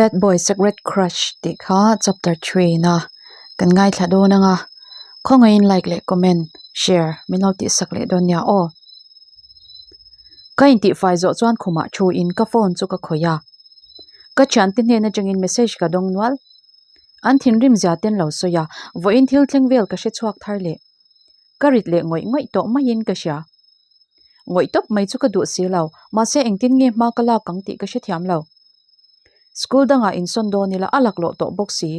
Bad Boy Secret Crush tih kha chapter 3 na kan ngaithla dawn anga khawngaihin like leh comment share min lo tihsak leh dawn nia aw. Ka intihfai zawh chuan khumah thu in ka phone chu ka khawih a. Ka thiante hnen atangin message ka dawng nual. An thinrim zia ten lo sawi a, vawiin thil thleng vel ka hre chhuak thar leh. Ka rit leh ngawih ngawih tawh maiin ka hria. Ngawih tawp mai chu ka duh si lo, mahse engtin nge hma ka lak ang tih ka hrethiam lo. School dangah insawn dawn ila a laklawh tawh bawk si.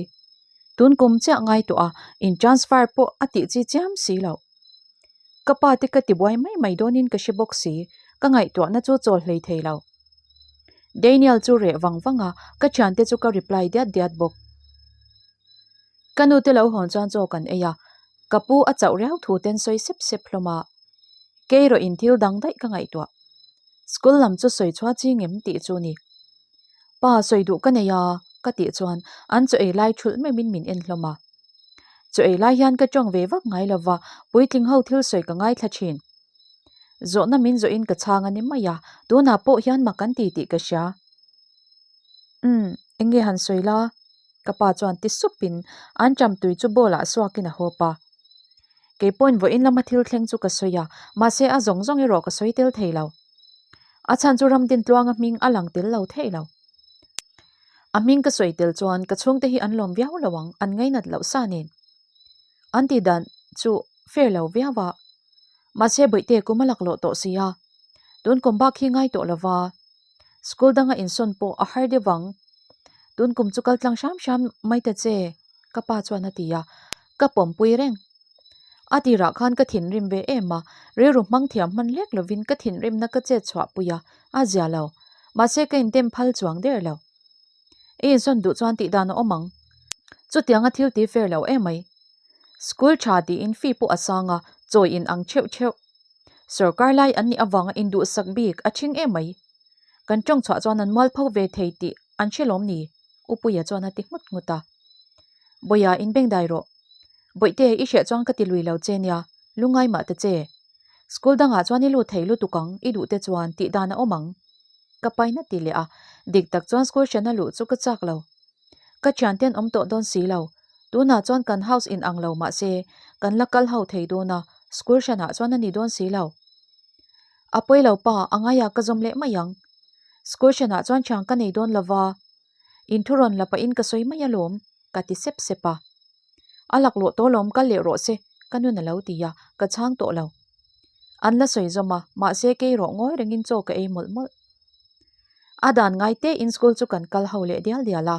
Tun kum chiah ngai tawh a, in transfer pawh a tih chi chiam si loh. Ka pa te ka tibuai mai mai dawnin ka hre bawk si, ka ngaihtuahna chu chawl hlei thei lo. Daniel chu reh vang vang a, ka thiante chu ka reply diat diat bawk. Ka nu te lo hawn chuan chaw kan ei a, ka pu a chauh riau thu ten sawi sep sep hlawm a, kei rawh in thil dang daih ka ngaihtuah. School lam chu sawi chhuah chi ngem tih chu ni. Pa sawi duh ka nei a, ka tih chuan an chaw ei lai thulh meuhin min en hlawm a. Chaw ei lai hian ka tawng ve vak ngai lo va, puitling ho thil sawi ka ngaithla thin. Zawhna min zawhin ka chhang a ni mai a, tunah pawh hian mak an ti tih ka hria. Umm, eng nge han sawi la? Ka pa chuan ti supin an ṭam tui chu bowl ah suakin a hawp a. Kei pawhin vawiin lama thil thleng chu ka sawi a, mahse a zawng zawng erawh ka sawi tel thei lo. A chhan chu Ramdintluanga hming a lang tel lo thei lo. A hming ka sawi tel chuan ka chhungte hi an lawm viau lo ang, an ngainat loh sa nen. An tih dan chu fair lo viau a. Mahse bawihte kum a laklawh tawh si a, tun kum bak hi ngai tawh lo va, school danga insawn pawh a har deuh ang. Tun kum chu kal tlang hram hram mai ta che, ka pa chuan a ti a, ka pawmpui reng. A tirah khan ka thinrim ve em a, rilru hmang thiam hman hlek lovin ka thinrimna ka chet chhuah pui a, a zia lo. Mahse ka intem phal chuang der lo. I insawn duh chuan tih dan a awm ang. Chutianga thil ti fair lo emai. School tha tiin fee pawh a sang a, chawi in ang theuh theuh. Sorkar lai an nih avanga induhsak bik a thing emai. Kan tawng chhuah chuan an mualpho ve thei tih an hre lawm ni? U Puia chuan a ti nghut nghut a. Bawia inbengdai rawh. Bawihte, i hreh chuan ka ti lui lo che nia, lungai mah ta che. School dangah chuan i lut thei lutuk ang, i duh te chuan tih dan a awm ang. Ka paina ti leh a, dik tak chuan school hrena luh chu ka chak lo. Ka thiante an awm tawh dawn si lo, tunah chuan kan house in ang lo mah se, kan la kal ho thei dawn a, school hranah chuan a ni dawn si lo. A pawi lo pa, a ngaiah ka zawm leh mai ang. School hranah chuan thian ka nei dawn lo va, inthu rawn la pahin ka sawi mai alawm. Ka ti sep sep a. A laklawh tawh lawm kal leh rawh se, ka nun a lo ti a, ka chhang tawh lo. An la sawi zawm a, mahse kei rawh ngawi rengin chaw ka ei mawlh mawlh. A dan ngai te in school chu kan kal ho leh dial dial a.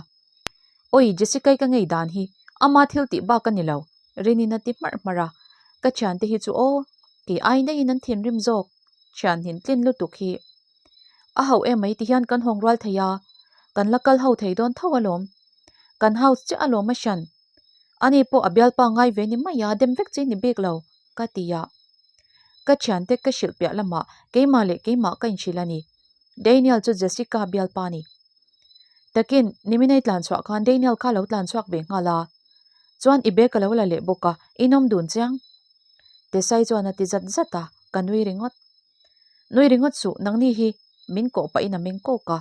Awi Jessica-i ka ngei dan hi, ama thil tih bak a ni lo, Rinin a ti hmarh hmarh a. Ka thiante hi chu aw, kei ai naiin an thinrim zawk, thian hin tlin lutuk hi. A hauh em mai ti hian kan hawng rual thei a, kan la kal ho thei dawn tho alawm. Kan house chiah alawm a hran. Ani pawh a bialpa ngai ve ni mai a, dem vek chi ni bik lo, ka ti a. Ka thiante ka hrilh piah lamah keimah leh keimah ka inhrilh a ni. Daniel chu Jessica bialpa a ni. Takin, niminei tlan chhuah khan Daniel kha lo tlan chhuak ve nghal a. Chuan i bag a lo la leh bawk a, inawm dun chiang. Tesai chuan a ti zat zat a, ka nui ringawt. Nui ringawt suh, nangni hi min kawh pahin a meng kawk a.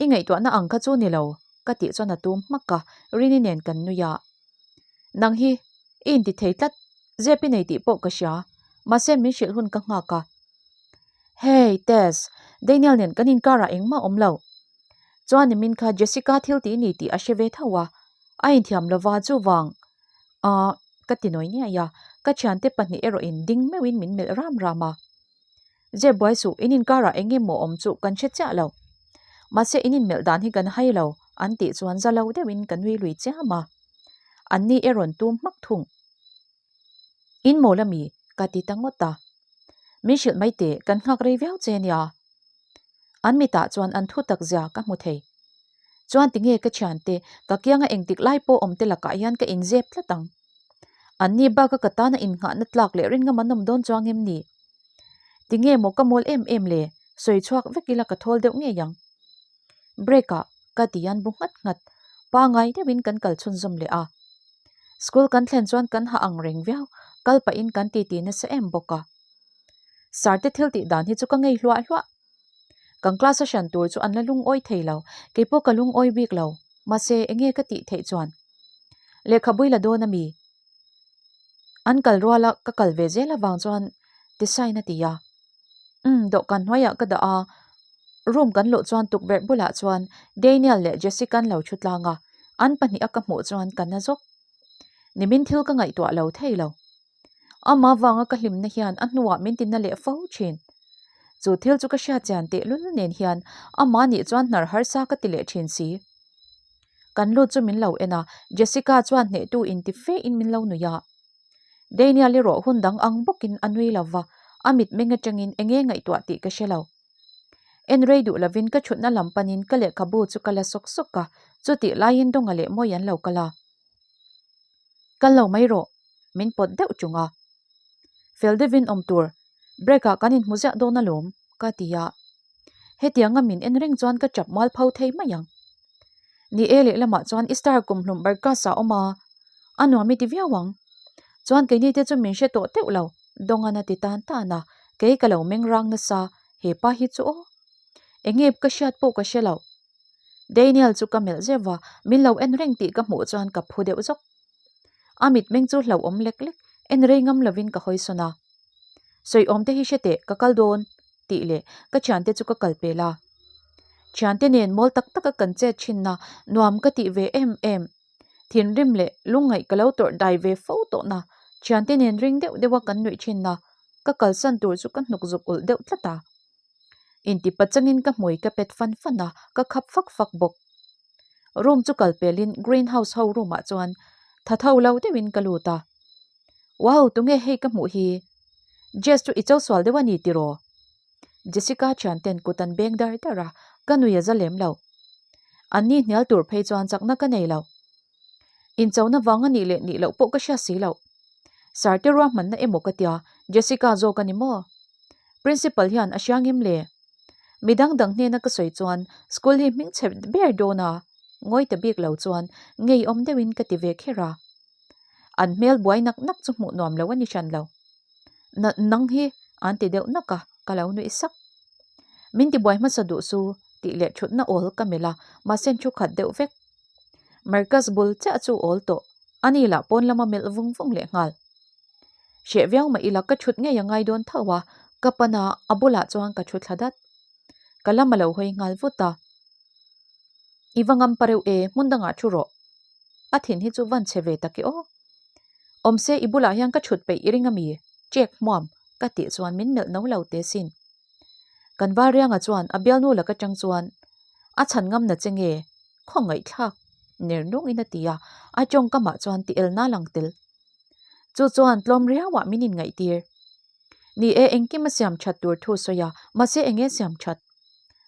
I ngaihtuahna ang kha chu ni lo, ka tih chuan a tum hmak a, Rini nen kan nui a. Nang hi i inti thei tlat, zep i nei tih pawh ka hria, mahse min hrilh hun ka nghak a. Hey, Tess, Daniel nen kan inkarah engmah awm lo. Chuan nimin kha Jessica thil tih ni tih a hre ve tho a, a inthiam lova chuvang Ahh, ka ti nawi niai a, ka thiante pahnih erawhin ding meuhin min melh ram ram a. Zep buai suh, in inkarah eng emaw awm chu kan hre chiah lo. Mahse in inmelh dan hi kan hai lo, an tih chuan za lo deuhin ka nui lui chiam a. Anni erawn tum hmak thung. In mawl ami? ka ti ta ngawt a. Min hrilh mai teh, kan nghak rei viau che nia. An mitah chuan an thu tak zia ka hmu thei. Chuan tinge ka thiante, ka kianga engtik lai pawh awm te lakah hian ka inzep tlat ang. Anni baka ka tana innghahna tlak leh rinngam an awm dawn chuang em ni? Tinge maw ka mawl em em le, sawi chhuak vek ila ka thawl deuh ngei ang. Break ah ka ti an bu nghat nghat, pangai deuhin kan kal chhunzawm leh a. School kan thlen chuan kan ha ang reng viau, kal pahin kan titi nasa em bawk a. Sir te thil tih dan hi chu ka ngei hluah hluah. Kan class a hran tur chu an la lungawi thei lo, keipawh ka lungawi bik lo. Mahse, enge ka tih theih chuan? Lehkhabui la dawn a mi? An kal ruala ka kal ve zel avang chuan Tisain a ti a. Umm, dawhkan hnuaiah ka dah a, room kan luh chuan tukverh bulah chuan Daniel leh Jessica an lo thu tlang a, an pahniha ka hmuh chuan ka na zawk. Nimin thil ka ngaihtuah lo thei lo. Amah vanga ka hlimna hian a hnuah min tina leh fo thin. Chu thil chu ka hriat chian tehlul nen hian amah nih chuan hnar harsa ka ti leh thin si. Kan lut chu min lo en a, Jessica chuan hnehtu inti fe in min lo nuih a. Daniel erawh hun dang ang bawkin a nui lo va, a mitmeng atangin enge ngaihtuah tih ka hre lo. En rei duh lovin ka thutna lam panin ka lehkhabu chu ka la sawk sawk a, chutih laiin Dawnga leh Mawi an lo kal a. Kal lo mai rawh, min pawt deuh chung a. Fel deuhin awm tur, break ah kan inhmu ziah dawn alawm, ka ti a. Hetianga min en reng chuan ka chap mual pho thei mai ang. Ni e lehlamah chuan i star kumhlum Barkas ah awm a, a nuam i ti viau ang. Chuan keini te chu min hre tawh teuh lo, Dawngan a ti tan tan a, kei ka lo meng rang nasa, he pa hi chu aw. Enge ka hriat pawh ka hre lo. Daniel chu ka melh zeuh va, min lo en reng tih ka hmuh chuan ka phu deuh zawk. A mitmeng chu hlauhawm lek lek, en rei ngam lovin ka hawi sawn a. Sawiawm te hi hre teh, ka kal dawn tih leh ka thiante chu ka kal pel a. Thiante nen mawl tak taka kan chet thinna nuam ka tih ve em em. Thinrim leh lungngaih ka lo tawrh dai ve fo tawhna, thiante nen ring deuh deuha kan nuih thinna ka kalsan tur chu ka hnuk zuk ulh deuh tlat a. Intipa changin ka hmui ka pet fan fan a, ka khap fak fak bawk. Room chu kal pelin green house ho room ah chuan tha tho lo deuhin ka lut a. Wow, tunge hei ka hmuh hi? Jess chu i cho sual deuh a ni tiraw? Jessica thianten kut an beng dar dar a, ka nui a za lem lo. An ni hnial tur phei chuan chakna ka nei lo. Inchona vang a nih leh nih loh pawh ka hria si loh. Sir te ruahmanna emaw ka tia, Jessica zawk a ni maw? Principal hian a hria ngem le? Mi dang dang hnena ka sawi chuan school hi hming chhe ber dawn a, ngawi ta bik lo chuan ngeiawm deuhin ka ti ve kher a. An hmel buai nak nak chu hmuh nuam lo a ni hran lo. Na nang hi an ti deuh nak a, ka lo nuih sak. Min ti buai hmasa duh su tih leh thutna awl ka melh a, mahse an thu khat deuh vek. Marcus bul chiah chu awl tawh, ani lah pawn lama melh vung vung leh nghal. Hreh viau mah ila ka thut ngei a ngai dawn tho a, ka pan a, a bulah chuan ka thu thla dat. Ka lam a lo hawi nghal vut a. I va ngam pa reuh e, hmun dangah thu rawh. A thin hi chu van chhe ve tak i aw. Awmse i bulah hian ka thut peih i ring ami? Chek hmuam, ka tih chuan min melh no lo te sin. Kan Valrianga chuan a bialnu lak atang chuan a chhan ngam na che nge? Khawngaihthlak ner nungin a ti a, a tawngkamah chuan ti elna lang tel. Chu chuan tlawm riauah min inngaihtir. Ni e, engkim a siam that tur thu sawi a, mahse enge siam that?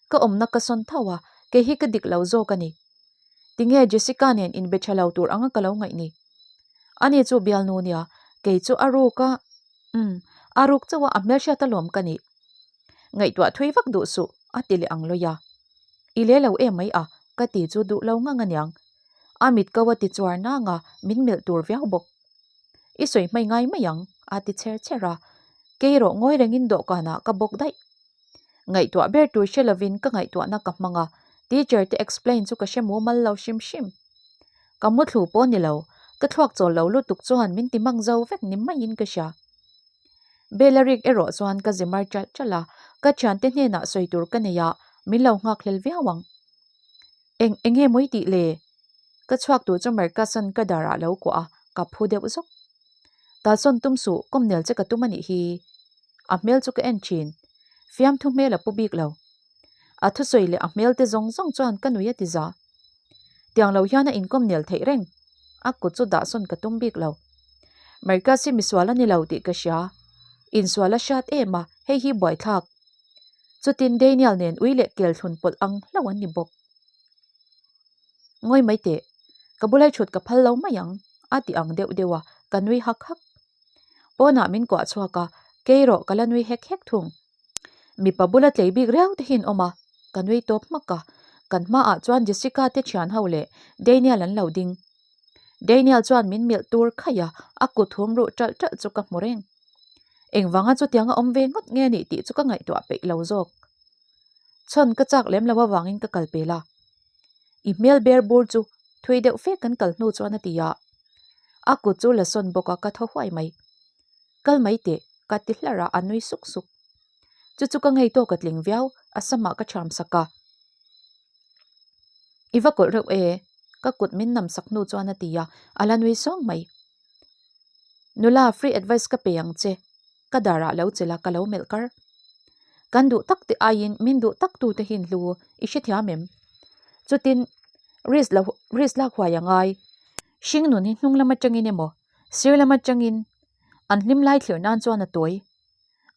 Ka awmna ka sawn tho a, kei hi ka dik lo zawk a ni. Tinge Jessica nen inbe tha lo tur anga ka lo ngaih ni? Ani chu bialnu nia, kei chu a ruk a, umm, a ruk chauh a, a hmelhriat alawm ka nih. Ngaihtuah thui vak duh suh, a ti leh ang lawi a. I le lo em mai a, ka ti chu duh lo ngang aniang. A mit ko a ti chuar nang a, min melh tur viau bawk. I sawi hmai ngai mai ang, a ti chher chher a. Kei erawh ngawi rengin dawhkanah ka bawk daih. Ngaihtuah ber tur hre lovin ka ngaihtuahna ka hmang a, teacher te explain chu ka hre mumal lo hrim hrim. Ka muthlu pawh ni lo, ka thluak chawl lo lutuk chuan min ti mang zo vek ni maiin ka hria. Bella rik erawh chuan ka zi mar ṭalh ṭalh a, ka thiante hnenah sawi tur ka nei a, min lo nghakhlel viau ang. Eng enge mawi tih le? Ka chhuak tur chu Marcus-a'n ka dar ah lo kuah a, ka phu deuh zawk. Talsawn tum suh, kawmnel che ka tum a nih hi. A hmel chu ka en thin. Fiamthu hmel a pu bik lo. A thusawi leh a hmel te zawng zawng chuan ka nui a ti za. Tiang lo hian a inkawmnel theih reng. A kut chu dahsawn ka tum bik lo. Marcus hi misual a ni lo tih ka hria. Insual a hriat em a, hei hi buaithlak. Chutin Daniel nen ui leh kel thlun pawlh ang hlauh an ni bawk. Ngawi mai teh, ka bulai thut ka phal lo mai ang, a ti ang deuh deuh a, ka nui hak hak. Pawnah min kuah chhuak a, kei rawh ka la nui hek hek thung. Mipa bula tlei bik riau te hi an awm a, ka nui tawp hmak a, kan hmaah chuan Jessica te thian ho leh Daniel an lo ding. Daniel chuan min milh tur khaih a, a kut hum ruh ṭalh ṭalh chu ka hmu reng. Engvanga chutianga awm ve ngawt nge nih tih chu ka ngaihtuah peih lo zawk. Chhawn ka chak lem lo avangin ka kal pel a. I hmel ber bur chu thui deuh fe kan kal hnu chuan a ti a. A kut chu la sawn bawk a ka thaw huai mai. Kal mai teh, ka ti hlar a, a nui suk suk. Chu chu ka ngei tawk a tling viau, a samah ka thiam sak a. I va kawlh reuh e, ka kut min nam sak hnu chuan a ti a, a la nui sawng mai. Nula, free advice ka pe ang che, ka darah lo chelh a, ka lo melh kar. Kan duh tak te aiin min duh tak tute hi hlu i hrethiam em? Chutin risk lo risk lak huai a ngai. Hring nun hi hnung lam atangin emaw, sir lam atangin an hlim lai thlir nan chuan a tawi.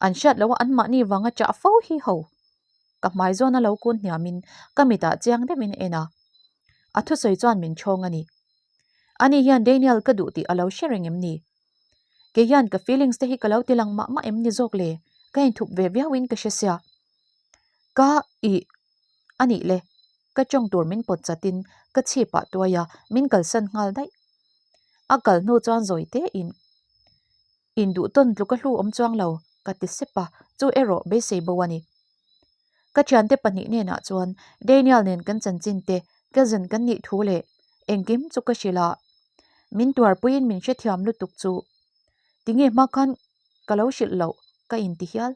An hriat loh a anmahni vanga chah fo hi ho. Ka hmai zawn a lo kun hniamin ka mitah chiang deuhin a en a. A thusawi chuan min chhawng a ni. Ani hian Daniel ka duh tih a lo hre reng em ni? Kei hian ka feelings te hi ka lo ti lang mah mah em ni zawk le? Ka inthup ve viauin ka hre sia. Ka ih a nih le, ka tawng tur min pawt chatin ka chhipah tuai a, min kalsan nghal daih. A kal hnu chuan zawi tein Induh tawn tluk a hlu awm chuang lo, ka ti sep a, chu erawh beisei bo a ni. Ka thiante pahnih hnenah chuan Daniel nen kan chanchin te, cousin kan nih thu leh engkim chu ka hrilh a, min tuarpuiin min hrethiam lutuk chu tinge hma khan ka lo hrilh loh ka inti hial.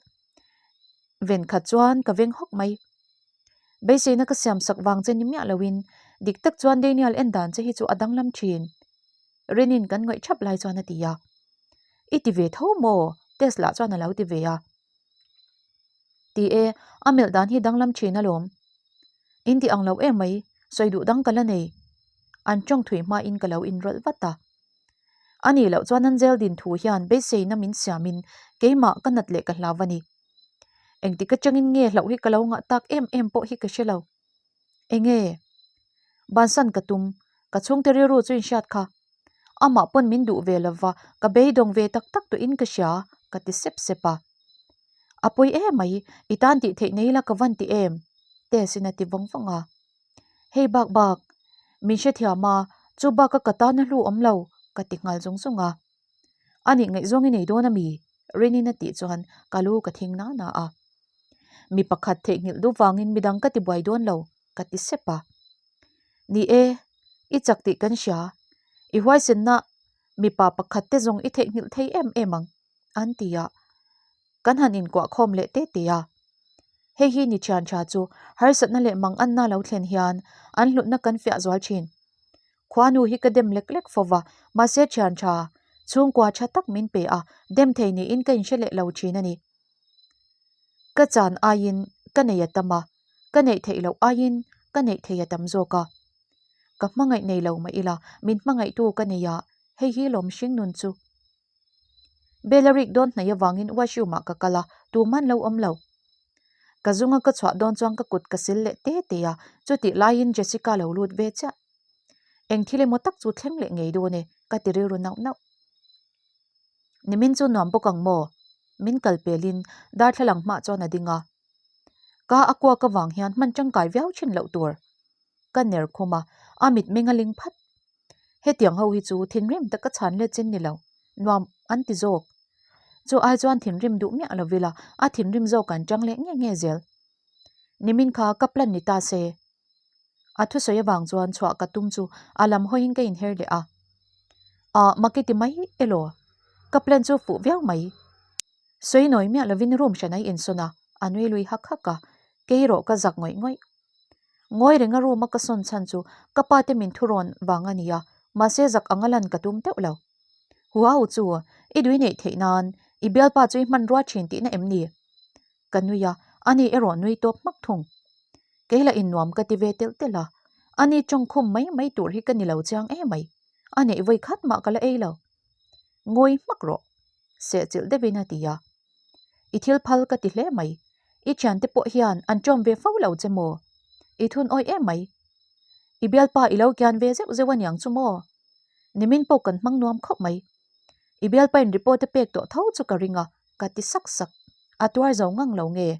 Ven khat chuan ka veng hawk mai. Beiseina ka siam sak vang che ni miah loin dik tak chuan Daniel en dan che hi chu a danglam thin. Rinin kan ngawih thap lai chuan a ti a. I ti ve tho maw? Tess lah chuan a lo ti ve a. Ti e, a melh dan hi danglam thin alawm. In ti ang lo em mai, sawi duh dang ka la nei. An tawng thui hmain ka lo inrawlh vat a. A nih loh chuan an zel din thu hian beiseina min siamin keimah ka nat leh ka hlau a ni. Engtik atangin nge hlauh hi ka lo ngah tak em em pawh hi ka hre lo. Enge? Bansan ka tum, ka chhungte rilru chu inhriat kha. Amah pawn min duh ve lova, ka beidawng ve tak tak tawhin ka hria, ka ti sep sep a. A pawi em mai, i tan tih theih nei la ka van ti em? Tess-in a ti vawng vawng a. Hei bak bak, min hrethiam a, chu baka ka tan a hlu awm lo, ka ti nghal zung zung a. A nih ngaihzawng i nei dawn a mi? Rinin a tih chuan ka lu ka thing na na a. Mi pakhat theihnghilh duh vangin midang ka ti buai dawn lo, ka ti sep a. Ni e, i chak tih kan hria. I huaisenna mipa pakhat te zawng i theihnghilh thei em em ang, an ti a. Kan han inkuah khawm leh te te a. Hei hi ni thian tha chu harsatna leh manganna lo thlen hian an hlutna kan fiah zual thin. Khuanu hi ka dem lek lek fo va, mahse thian tha, chhungkua tha tak min pe a, dem thei niin ka inhre leh lo thin a ni. Ka chan aiin ka nei a tam a, ka neih theih loh aiin ka neih thei a tam zawk a. Ka hmangaih nei lo mah ila, min hmangaihtu ka nei a, hei hi lawm hring nun chu. Bell a rik dawn hnaih avangin washroom ah ka kal a, tuman lo awm lo. Ka zunga ka chhuah dawn chuan ka kut ka sil leh te te a, chutih laiin Jessica lo lut ve chiah. Eng thil emaw tak chu thleng leh ngei dawn e, ka ti rilru nauh nauh. Nimin chu nuam bawk ang maw? Min kal pelin darthlalang hmah chuan a ding a. Ka a kuak avang hian hman tangkai viau thin loh tur. Ka ner khum a, a mitmeng a ling phat. Hetiang ho hi chu thinrim taka chhan let chin ni lo, nuam an ti zawk. Chu ai chuan thinrim duh miah lo vila a thinrim zawk an chang leh nge nge zel. Nimin kha ka plan ni ta se. A thusawi avang chuan chhuah ka tum chu a lam hawiin ka inher leh a. Ah, mak i ti mai elaw? Ka plan chu fuh viau mai. Sawi nawi miah lovin room hran ai insawn a, a nui lui hak hak a, kei erawh ka zak ngawih ngawih. Ngawi renga room a ka sawn chhan chu ka pa te min thurawn vang a ni a, mahse zak anga lan ka tum teuh lo. Wow chu, i dui neih theih nan i bialpa chu i hmanrua thin tihna em ni? Ka nui a, ani erawh nui tawp hmak thung. Kei lah innuam ka ti ve telh telh a, ani tawngkhum mai mai tur hi ka ni lo chiang emai, a neih vawi khat mah ka la ei lo. Ngawi hmak rawh, sehchilh deuhin a ti a. I thil phal ka ti hle mai, i thiante pawh hian an ṭawm ve fo lo che maw? I thun awih em mai. I bialpa i lo kian ve zeuh zeuh aniang chu maw? Nimin pawh kan hmang nuam khawp mai. I bialpain report a pek tawh tho chu ka ring a, ka ti sak sak. A tuar zo ngang lo nge?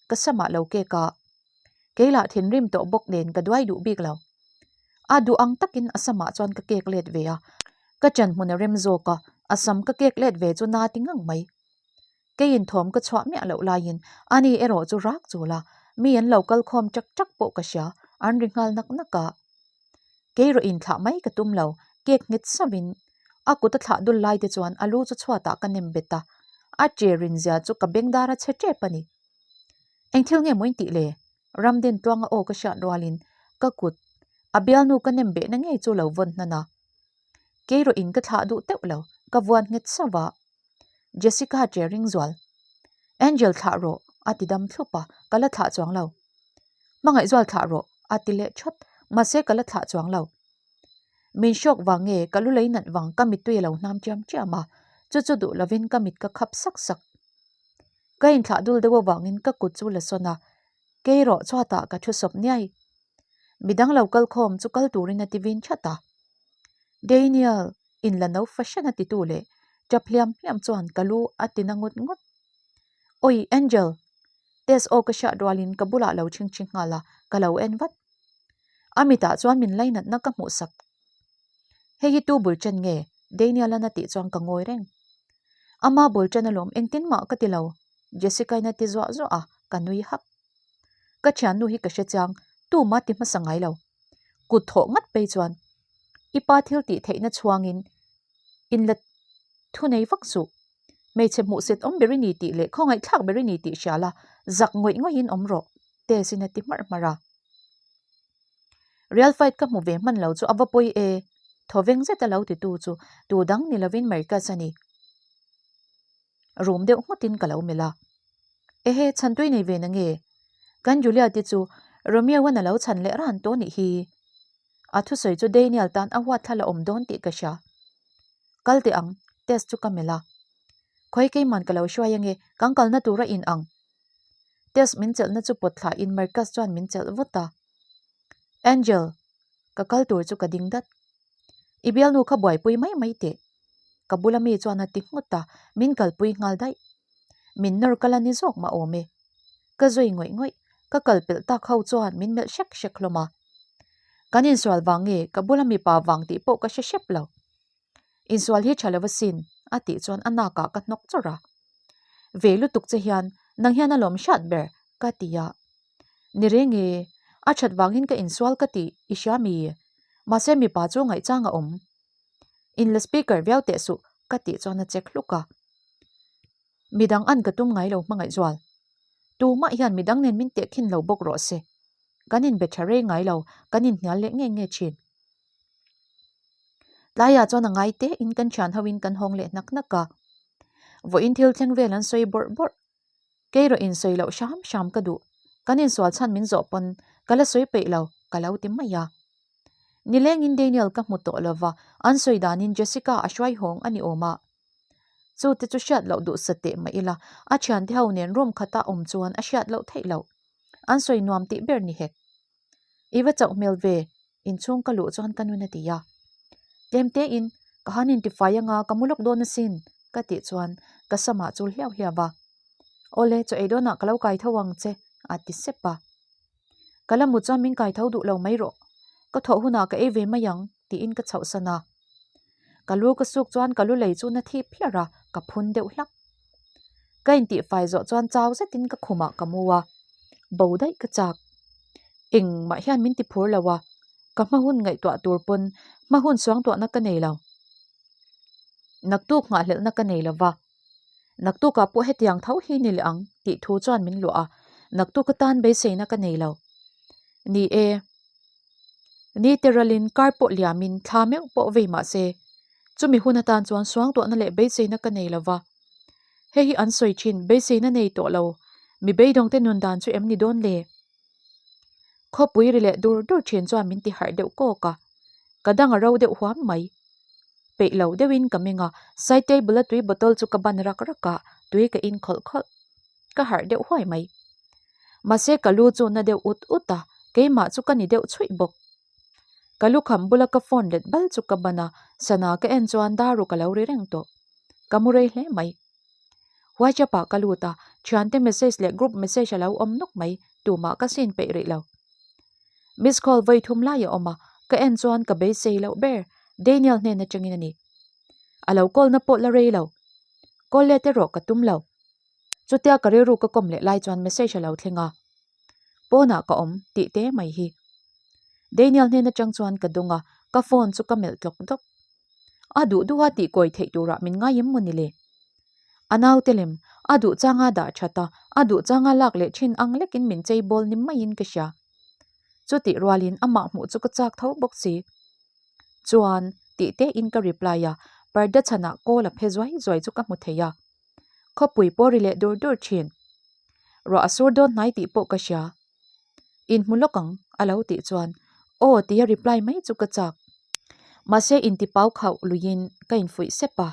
Ka samah lo kek a. Kei lah thinrim tawh bawk nen ka duai duh bik lo. A duh ang takin a samah chuan ka kek let ve a. Ka ṭan hmun a rem zawk a, a sam ka kek let ve chu na ti ngang mai. Keiin thawm ka chhuah miah loh laiin ani erawh chu rak chul a. Mi an lo kal khawm ṭak ṭak pawh ka hria, an ri nghal nak nak a. Kei rawh inthlah mai ka tum lo, kek nghet sauhin a kut a thlah dul lai te chuan a lu chu chhuatah ka nem bet a, a ṭe rinzia chu ka bengdar a chhe ṭep a ni. Eng thil nge maw in tih le? Ramden tluanga aw ka hriat rualin ka kut a bialnu ka nem behna ngei chu lo vawn hnan a. Kei rawh in ka thlah duh teuh lo, ka vuan nghet sauh a. Jessica che ring zual. Angel thlah rawh a ti dam thlup a, ka la thlah chuang lo. Hmangaihzual thlah rawh a ti leh thawt, mahse ka la thlah chuang lo. Min hrawk vang nge ka lu lei nat vang ka mittui a lo hnam chiam chiam a, chu chu duh lovin ka mit ka khap sak sak. Ka inthlah dul deuh avangin ka kut chu la sawn a, kei rawh chhuatah ka thu sawp niai. Midang lo kal khawm chu kal turin a ti vin that a. Daniel, in la no fahran a titu leh tap hliam hliam chuan ka lu a ti na ngut ngut. Awi Angel! Tess aw ka hriat rualin ka bulah lo chhingchhi nghal a, ka lo en vat. A mitah chuan min lainatna ka hmuh sak. Hei hi tu bul chen nge? Daniel-a'n a tih chuan ka ngawi reng. Ama bul chen alawm engtin mah ka ti lo, Jessica-in a ti zuah zuah a, ka nui hak. Ka thiannu hi ka hre chiang, tuma ti hmasa ngai lo. Kut thawh ngat phei chuan i pa thil tih theihna chhuangin in la thu nei vak suh. Hmeichhe hmuhsit awm ber i ni tih leh khawngaihthlak ber i ni tih hria la, zak ngawih ngawihin awm rawh, Tess-in a ti hmarh hmarh a. Real fight ka hmu ve hman lo chu a va pawi e, thawveng zet a lo titu chu tu dang ni lovin Marcus a ni. Rum deuh nghutin ka lo melh a. Ehe, chhantui nei ve na nge? Kan Juliet te chu Romeo-a'n a lo chhan leh ran tawh nih hi. A thusawi chu Daniel tan a huat thla la awm dawn tih ka hria. Kal teh ang, test chu ka melh a. Khawi keiman ka lo hruai ange, kan kalna tur a in ang. Test min chelhna chu pawt thlahin Marcus chuan min chelh vut a. Angel, ka kal tur chu ka ding dat. I bialnu kha buaipui mai mai teh. Ka bula mi chuan a ti nghut a, min kalpui nghal daih. Min nawr kal a ni zawk mah awm e. Ka zui ngawih ngawih, ka kal pelh tak ho chuan min melh hrek hrek hlawm a. Kan insual vang nge ka bula mipa vang tih pawh ka hre hrep lo. Insual hi tha lo asin, a tih chuan a nakah ka hnawk chawrh a. Ve lutuk che hian nang hian a lawm hriat ber, ka ti a. Ni reng e, a that vangin ka insual ka tih i hria mi? Mahse mipa chu ngaihchang a awm. In la speaker viau teh suh, ka tih chuan a check hluk a. Midang an ka tum ngai lo hmangaihzual. Tumah hian midang nen min tehkhin lo bawk rawh se. Kan inbe tha rei ngai lo, kan inhnial leh nge nge thin. Tlaiah chuan a ngai te in kan thian ho in kan hawng leh hnak hnak a. Vawiin thil thleng vel an sawi bawrh bawrh. Kei rawh in sawi loh hram hram ka duh. Kan insual chhan min zawh pawn ka la sawi peih lo ka lo ti mai a. Nilengin Daniel ka hmu tawh lova, an sawi danin Jessica a hruai hawng a ni awm a. Chu te chu hriat loh duh sa teh mah ila, a thiante ho nen room khata awm chuan a hriat loh theih loh. An sawi nuam tih ber ni hek. I va chauh hmel ve, inchhung ka luh chuan ka nun a ti a. Tlem tein, ka han intifai anga ka mu lawk dawn asin, ka tih chuan ka samah chul hliau hliau a. Awle, chaw ei dawnah ka lo kai tho ang che, a ti sep a. Ka la mut chuan min kai tho duh lo mai rawh, ka thawh hunah ka ei ve mai ang, tiin ka chhohsan a. Ka lu ka suk chuan ka lu lei chu na thip hlar a, ka phun deuh hlak. Ka intihfai zawh chuan chau zetin ka khumah ka mu a, bo daih ka chak. Engmah hian min ti phur lo a, ka hma hun ngaihtuah tur pawn hma hun suangtuahna ka nei lo. Naktuk nghahhlelhna ka nei lo va, naktukah pawh hetiang tho hi ni leh ang tih thu chuan min luah a, naktuk atan beiseina ka nei lo. Ni e, ni teralin kar pawh liamin thla meuh pawh vei mah se, chumi hun atan chuan suangtuahna leh beiseina ka nei lo va. Hei hi an sawi thin, beiseina nei tawh lo, mi beidawngte nun dan chu em ni dawn le? Khawpui ri leh dur dur thin chuan min ti harh deuh kawk a, ka dang a ro deuh huam mai. Peih lo deuhin ka meng a, side table a tui bottle chu ka ban rak rak a, tui ka in khawlh khawlh. Ka harh deuh huai mai. Mahse ka lu chu na deuh ut ut a, keimah chu ka ni deuh chhuih bawk. Ka lukham bula ka phone let bal chu ka ban a, sana ka en chuan daru ka lo ri reng tawh. Ka mu rei hle mai. WhatsApp ah ka lut a, thiante message leh group message a lo awm nawk mai, tumah ka sin peih rih lo. Miss call vawi thum lai a awm a, ka en chuan ka beisei loh ber, Daniel hnen atangin a ni. A lo call na pawh la rei lo. Call let erawh ka tum lo. Chutia ka rilru ka kawm leh lai chuan message a lo thleng a. Pawnah ka awm tih te mai hi. Daniel hnen atang chuan ka dawng a, ka phone chu ka melh tlawk tlawk. A duh duha tih kawi theih turah min ngai em maw ni le? A naute lem, a duh changa dah that a, a duh changa lak leh thin ang lekin min chei bawl ni maiin ka hria. Chutih rualin amah hmuh chu ka chak tho bawk si. Chuan, tih tein ka reply a, parda chhanah call a phe zuai zuai chu ka hmu thei a. Khawpui pawh ri leh dur dur thin. Ruah a sur dawn hnai tih pawh ka hria. Inhmu lawk ang, a lo tih chuan aw tia reply mai chu ka chak. Mahse intipau khauh luiin ka infuih sep a.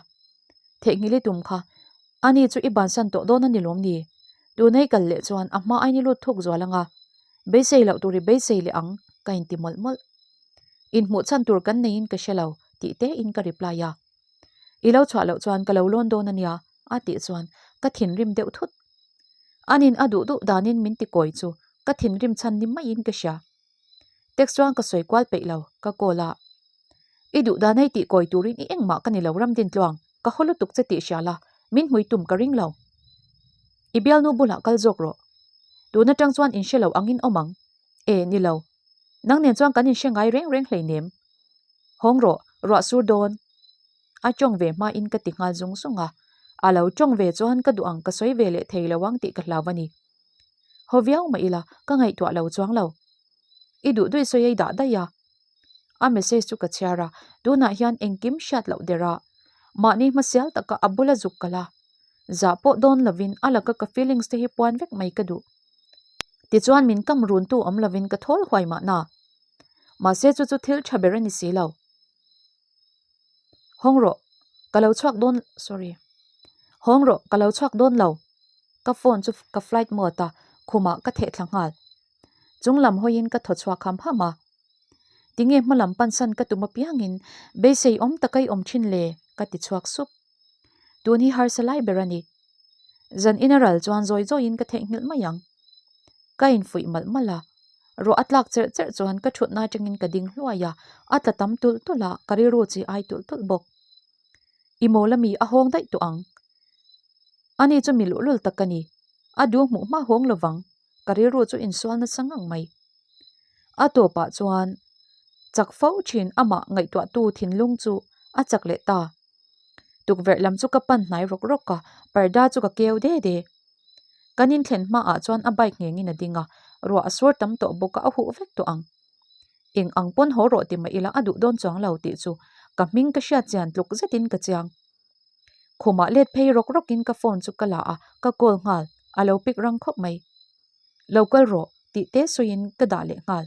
Theihnghilh i tum kha, ani chu i bansan tawh dawn a ni lawm ni? Tunei kal leh chuan a hma ain i lut thuk zual ang a, beisei loh tur i beisei leh ang, ka inti mawlh mawlh. Inhmuh chhan tur kan neiin ka hre lo, tih tein ka reply a. I lo chhuah loh chuan ka lo lawn dawn a nia, a tih chuan ka thinrim deuh thut. Anin a duh duh danin min ti kawi chu ka thinrim chhan ni maiin ka hria. Text chuan ka sawi kual peih lo, ka call a. I duh dan hei tih kawi turin i engmah ka ni lo Ramdintluang, ka haw lutuk che tih hria la, min hmui tum ka ring lo. I bialnu bulah kal zawk rawh. Tun atang chuan inhre lo angin awm ang. E, ni lo. Nang nen chuan kan inhre ngai reng reng hleinem. Hawng rawh, ruah sur dawn. A tawng ve hmain ka ti nghal zung zung a. A lo tawng ve chuan ka duh ang ka sawi ve leh thei lo ang tih ka hlau a ni. Haw viau mah ila, ka ngaihtuah lo chuang lo. I duh duih sawi ei dah daih a. A message chu ka chhiar a, tunah hian engkim hriat loh der a. Mahni hmasial taka a bula zuk kal a. Zah pawh dawn lovin a laka ka feelings te hi puan vek mai ka duh. Tichuan min kam runtu awm lovin ka thawl huai mahna. Mahse chu chu thil tha ber a ni si lo. Hawng rawh, ka lo chhuak dawn, sorry. Hawng rawh, ka lo chhuak dawn lo. Ka phone chu ka flight mode a, khumah ka theh thla nghal. Chung lam hawiin ka thaw chhuak ham ham a. Tinge hma lam pansan ka tum apiangin beisei awm taka i awm thin le? ka ti chhuak sup. Tun hi harsa lai ber a ni. Zan in a ral chuan zawi zawiin ka theihnghilh mai ang. Ka infuih malh malh a, ruah a tlak cherh cherh chuan ka thutna atangin ka ding hluai a, a tla tam tulh tulh a, ka rilru chi ai tulh tulh bawk. I mawl ami a hawng daih tawh ang. Ani chu mi luhlul tak ka ni. A duh hmuh hma hawng lovang, ka rilru chu insual nasa ngang mai. A tawpah chuan chak fo thin amah ngaihtuahtu thinlung chu a chak leh ta. Tukverh lam chu ka pan hnai rawk rawk a, parda chu ka keu de de. Kan inthlen hmaah chuan a bike nghengin a ding a, ruah a sur tam tawh bawk a, a huh vek tawh ang. Eng ang pawn haw rawh ti mah ila a duh dawn chuang lo tih chu ka hming ka hriat chian tluk zetin ka chiang. Khumah let phei rawk rawkin ka phone chu ka la a, ka call nghal, a lo pick rang khawp mai. Lo kal rawh tih te sawiin ka dah leh nghal.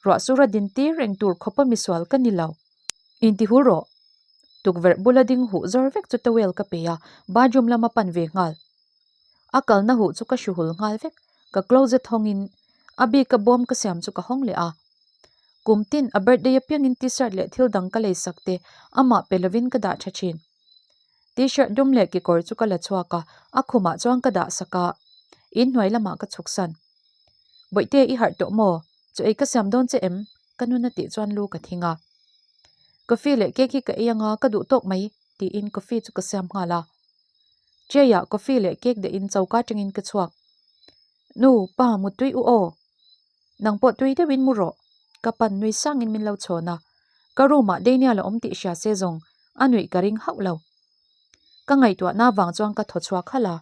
Ruah sura din tir reng tur khawpa misual ka ni lo. Intihul rawh. Tukverh bula ding huh zawr vek chu towel ka pe a, bathroom lama pan ve nghal. A kalna huh chu ka hruhul nghal vek, ka closet hawngin a bika bawm ka siam chu ka hawng leh a. Kum tin a birthday apiangin t-shirt leh thil dang ka lei sak te amah pe lovin ka dah tha thin. T-shirt dum leh kekawr chu ka la chhuak a, a khumah chuan ka dah sak a, inhnuai lamah ka chhuk san. Bawihte i harh tawh maw? Chaw ei ka siam dawn che em? Ka nun a tih chuan lu ka thing a. Coffee leh cake hi ka ei anga ka duh tawk mai tiin coffee chu ka siam nghal a. Tray ah coffee leh cake dahin choka atangin ka chhuak. Nu, pa muttui u aw. Nang pawh tui deuhin mu rawh. Ka pan nui sangin min lo chhawn a. Ka room ah Daniel a awm tih hria se zawng a nuih ka ring hauh lo. Ka ngaihtuahna vang chuan ka thaw chhuak halh a.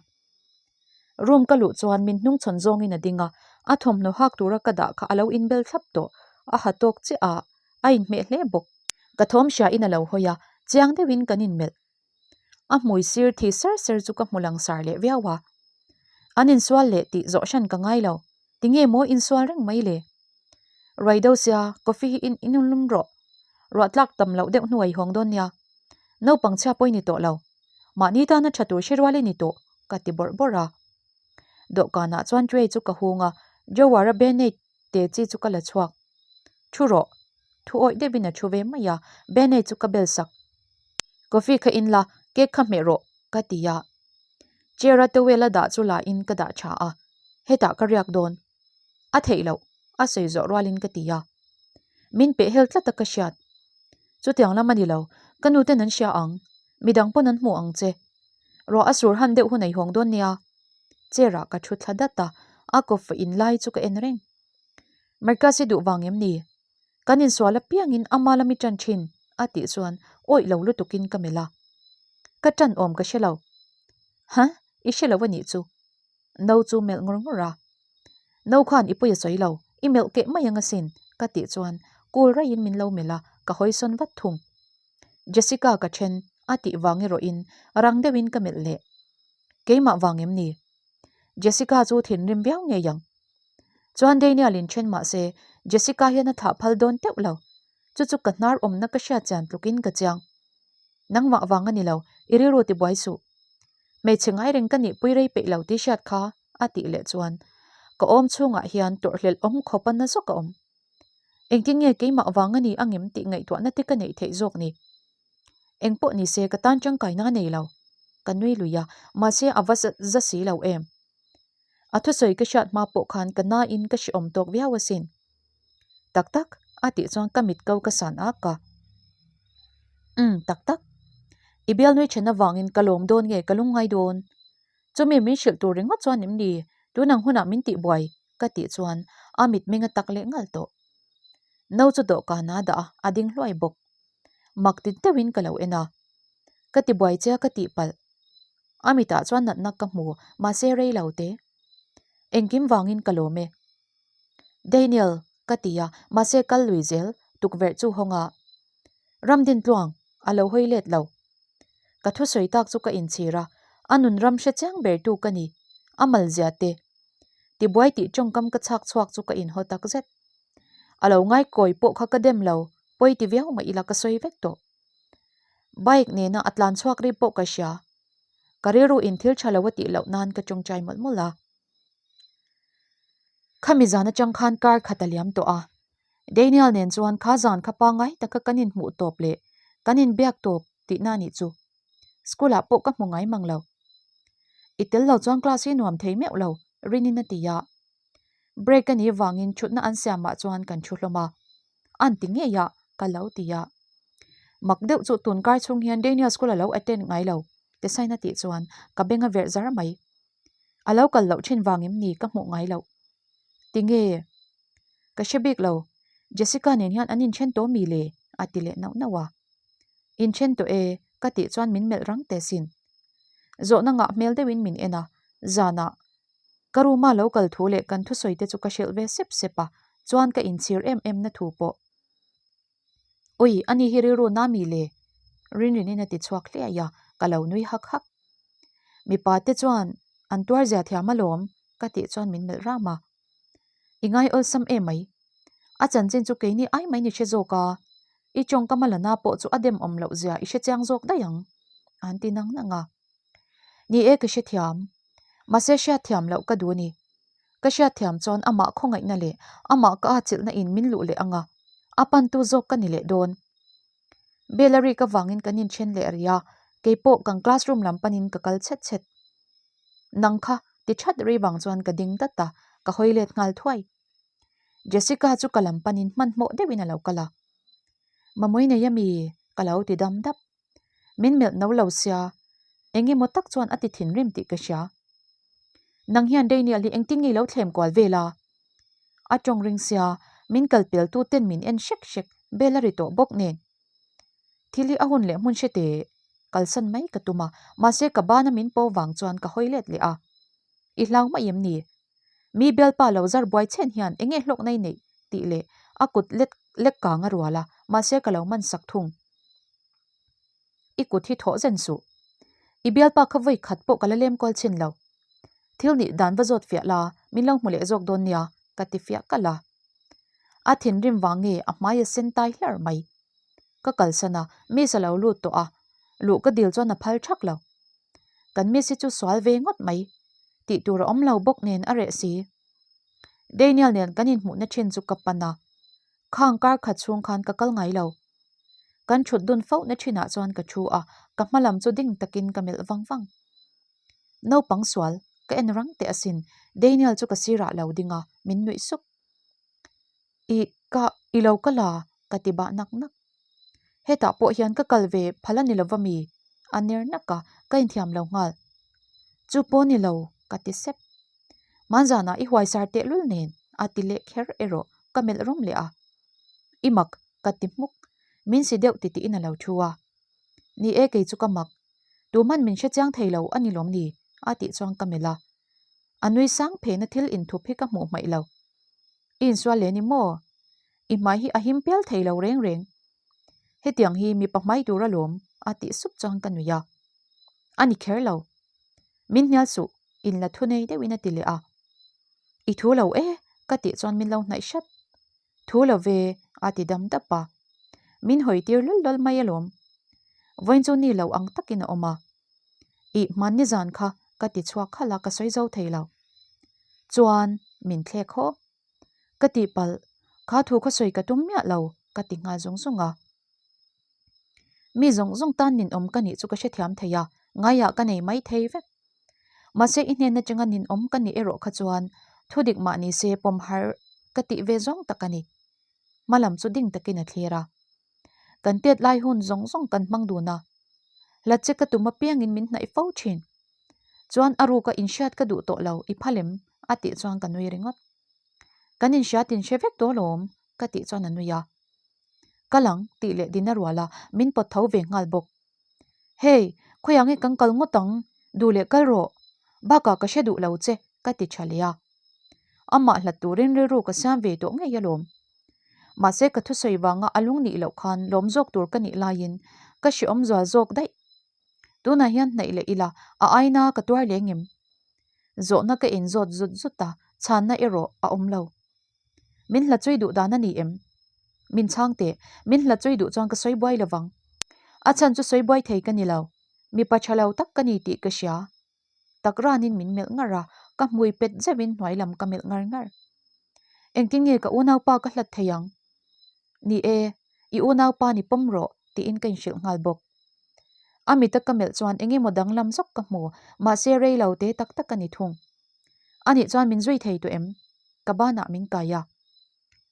Room ka luh chuan min hnungchhawn zawngin a ding a, a thawmhnaw hak tura ka dah kha a lo inbel thlap tawh, a ha tawk chiah a, a inhmeh hle bawk. Ka thawm hriain a lo hawi a, chiang deuhin kan inmelh. A hmui sir thi ser ser chu ka hmu langsar leh viau a. An insual leh tih zawh hran ka ngai lo, tinge maw insual reng mai le? Ruai deuh sia, coffee hi in inlum rawh. Ruah tlak tam loh deuh hnuai hawng dawn nia. Naupang chhia pawh i ni tawh lo. Mahni tana tha tur hre rual i ni tawh, ka ti bawrh bawrh a. Dawhkanah chuan tray chu ka hung a, drawer a band-aid te chi chu ka la chhuak. Thu rawh. Thu awih deuhin a thu ve mai a, band-aid chu ka bel sak. Coffee kha in la, cake kha hmeh rawh, ka ti a. Chair a towel a dah chu la in ka dah tha a, hetah ka riak dawn. A theih loh, a sawi zawh rualin ka ti a. Min peh hel tlat a ka hriat. Chutiang lam a ni lo, ka nu ten an hria ang, midang pawn an hmu ang che. Ruah a sur han deuh hun a i hawng dawn nia. Chair ah ka thu thla dat a, A coffee in lai chu ka en reng. Marcus i duh vang em ni? Kan insual apiangin ama lami ṭan ṭhin a tih chuan awih lo lutukin ka melh a. Ka ṭan awm ka hre lo. Huh? I hre lo a nih chu. No chu melh ngawr ngawr a. No khan i pawi a sawi lo, i melh keh mai ang asin ka tih chuan cool raihin min lo melh a, ka hawi sawn vat thung. Jessica ka ṭhen a tih vang erawhin rang deuhin ka melh leh. Keimah vang em ni? Jessica chu thinrim viau ngei ang. Chuan Daniel in then mah se Jessica hian a thlah phal dawn teuh lo. Chu chu ka hnar awmna ka hriat chian tlukin ka chiang. Nangmah vang a ni lo, i rilru ti buai suh. Hmeichhe ngai reng ka nihpui rei peih lo tih hriat kha a tih leh chuan ka awm chhungah hian tawrhhlelh awm khawp a na zawk a awm. Engtin nge keimah vang a ni angem tih ngaihtuahna te ka neih theih zawk ni? Engpawh ni se ka tan tangkaina a nei lo. Ka nui lui a, mahse a va za si lo em. A thusawi ka hriat hma pawh khan ka nain ka hrehawm tawk viau asin. Tak tak, a tih chuan ka mit ko ka san ak a. Umm, tak tak. I bialnui then avangin ka lawm dawn nge ka lungngai dawn? Chumi min hrilh tur ringawt chuan em ni? Tun ang hunah min tihbuai, ka tih chuan a mitmeng a tak leh ngal tawh. No chu dawhkan a dah a, a ding hluai bawk. Mak ti deuhin ka lo en a. Ka tibuai che a ka tihpalh. A mitah chuan natna ka hmu, mahse rei lo te. Engkim vangin ka lawm e. Daniel, ka ti a, mahse kal lui zel, tukverh chu hawng a. Ramdintluang, a lo hawi let lo. Ka thusawi tak chu ka inchhir a, a nun ram hre chiang ber tu ka ni, a mal zia te. Tibuai tih tawngkam ka chhak chhuak chu ka inhaw tak zet. A lo ngaikawi pawh kha ka dem lo, pawi ti viau mah ila ka sawi vek tawh. Bike nena a tlan chhuak ri pawh ka hria. Ka rilru in thil tha lo a tih loh nan ka tawngtai mawlh mawlh a. Khami zan atang khan kar khat a liam tawh a. Daniel nen chuan kha zan kha pangai taka kan inhmuh tawp leh kan inbiak tawp tihna a nih chu. School ah pawh ka hmu ngai mang lo. I tel lo chuan class hi nuam thei meuh lo, Rinin a ti a. Break a nih vangin thutna an siamah chuan kan thu hlawm a. An ti ngei a, ka lo ti a. Mak deuh chu tun kar chhung hian Daniel school a lo attend ngai lo, Tesaina tih chuan ka beng a verh zar mai. A lo kal loh thin vang em ni ka hmuh ngai loh. Tinge? Ka hre bik lo, Jessica nen hian an inthen tawh mi le? a ti leh nauh nauh a. Inthen tawh e, ka tih chuan min melh rang teh sin. Zawhna ngah hmel deuhin min en a, zanah ka room a lo kal thu leh kan thusawi te chu ka hrilh ve sep sep a, chuan ka inchhir em em na thu pawh. Ui, ani hi rilru na mi le? Rinrinin a ti chhuak hliai a, ka lo nui hak hak. Mipa te chuan an tuar zia thiam alawm, ka tih chuan min melh ram a. I ngai awlsam em mai. A chanchin chu keini ai mai ni hre zawk a, i tawngkam a la na pawh chu a dem awm loh zia i hre chiang zawk daih ang, an ti nang nang a. Ni e ka hrethiam, mahse hriatthiam loh ka duh a ni. Ka hriatthiam chuan amah khawngaihna leh amah ka atchilhna in min luh leh ang a, a pantu zawk ka ni leh dawn. Bell a rik avangin kan inthen leh rih a, keipawh kan classroom lam panin ka kal chhet chhet. Nang kha ti that rei vang chuan ka ding dat a, ka hawi let nghal thuai. Jessica chu ka lam panin hmanhmawh deuhin a lo kal a. Mamawii nei ami? ka lo ti dam dap. Min melh no lo sia, eng emaw tak chuan a ti thinrim tih ka hria. Nang hian Daniel hi engtin nge i lo thlem kual vel a? A tawng ring sia, min kal pel tu ten min en hrek hrek bel a ri tawh bawk nen. Thil hi a hun leh hmun hre teh kalsan mai ka tum a, mahse ka bana min po vang chuan ka hawi let leh a. I hlau mai em ni? Mi bialpa lo zar buai chhen hian eng nge hlawkna i neih? tih leh a kut let lek kang a rual a, mahse ka lo man sak thung. I kut hi thawh zen suh. I bialpa kha vawi khat pawh ka la lem kual chhin lo. Thil nih dan va zawt fiah la, min lo hmu leh zawk dawn nia, ka ti fiah kalh a. A thinrim vang nge a hmai a sen tai hlar mai. Ka kalsan a, miss a lo lut tawh a, luh ka dil chuan a phal thak lo. Kan miss hi chu sual ve ngawt mai. Tih tur a awm lo bawk nen a reh si. Daniel nen kan inhmuhna thin chu ka pan a, khang kar khat chhung khan ka kal ngai lo. Kan thut dun fo na thinah chuan ka thu a, ka hma lam chu ding takin ka melh vang vang. Naupang sual, ka en rang teh asin, Daniel chu ka sirah lo ding a, min nuih sup. I, ka, i lo kal a, ka ti bah nak nak. Hetah pawh hian ka kal ve phal a ni lova mi? A ner nak a, ka inthiam lo nghal. Chu pawh ni lo, ka ti sep. Hmanzanah i huaisar tehlul nen a ti leh kher erawh ka melh rum leh a. I mak ka ti hmuk. Min si deuh ti tiin a lo thu a. Ni e kei chu ka mak. Tuman min hre chiang thei lo a ni lawm ni? a tih chuan ka melh a. A nui sang phena thil inthup hi ka hmuh hmaih lo. I insual leh ni maw? I hmai hi a him pial thei lo reng reng. Hetiang hi mipa hmai tur alawm a tih sup chuan ka nui a. A ni kher lo. Min hnial suh, in la thu nei deuhin a ti leh a. I thu lo e, ka tih chuan min lo hnaih hrat. Thu lo ve, a ti dam dap a. Min hawi tir lul lul mai alawm. Vawiin chu ni lo ang takin a awm a. Ih, hmanni zan kha ka ti chhuak khalh a, ka sawi zo thei lo. Chuan, min thlek haw. Ka tihpalh, kha thu kha sawi ka tum miah lo, ka ti nghal zung zung a. Mi zawng zawng tan ninawm ka nih chu ka hrethiam thei a, ngaiah ka nei mai thei vek. Mahse i hnen atanga ninawm ka nih erawh kha chuan thudik mah ni se pawm har ka tih ve zawng tak a ni. Hma lam chu ding takin a thlir a. Kan tet lai hun zawng zawng kan hmang dun a. Hlat che ka tum apiangin min hnaih fo thin. Chuan a ruka inhriat ka duh tawh lo, i phal em? a tih chuan ka nui ringawt. Kan inhriat inhre vek tawh alawm, ka tih chuan a nui a. Kal ang, tih leh din a rual a, min pawt tho ve nghal bawk. Hey, khawiah nge kan kal ngawt ang? Duh leh kal rawh. Bakah ka hre duh lo che, ka ti tha leh a. Amah hlat turin rilru ka siam ve tawh ngei alawm. Mahse ka thusawi vanga a lung nih loh khan lawm zawk tur ka nih laiin ka hrehawm zual zawk daih. Tunah hian hnaih leh ila, a aina ka tuar leh ngem? Zawhna ka inzawt zut zut a, chhanna erawh a awm lo. Min hla chui duh dan a ni em? Min chhang teh, min hla chui duh chuan ka sawi buai lovang. A chhan chu sawi buai thei ka ni lo. Mipa tha lo tak ka ni tih ka hria. Tak ranin min melh ngar a, ka hmui pet zeuhin hnuai lam ka melh ngar ngar. Engtin nge ka unaupa ka hlat thei ang? Ni e, i unaupa ni pawm rawh tiin ka inhrilh nghal bawk. A mita ka melh chuan eng emaw danglam zawk ka hmu, mahse rei lo te tak tak a ni thung. A nih chuan min zui thei tawh em? Ka banah min kai a.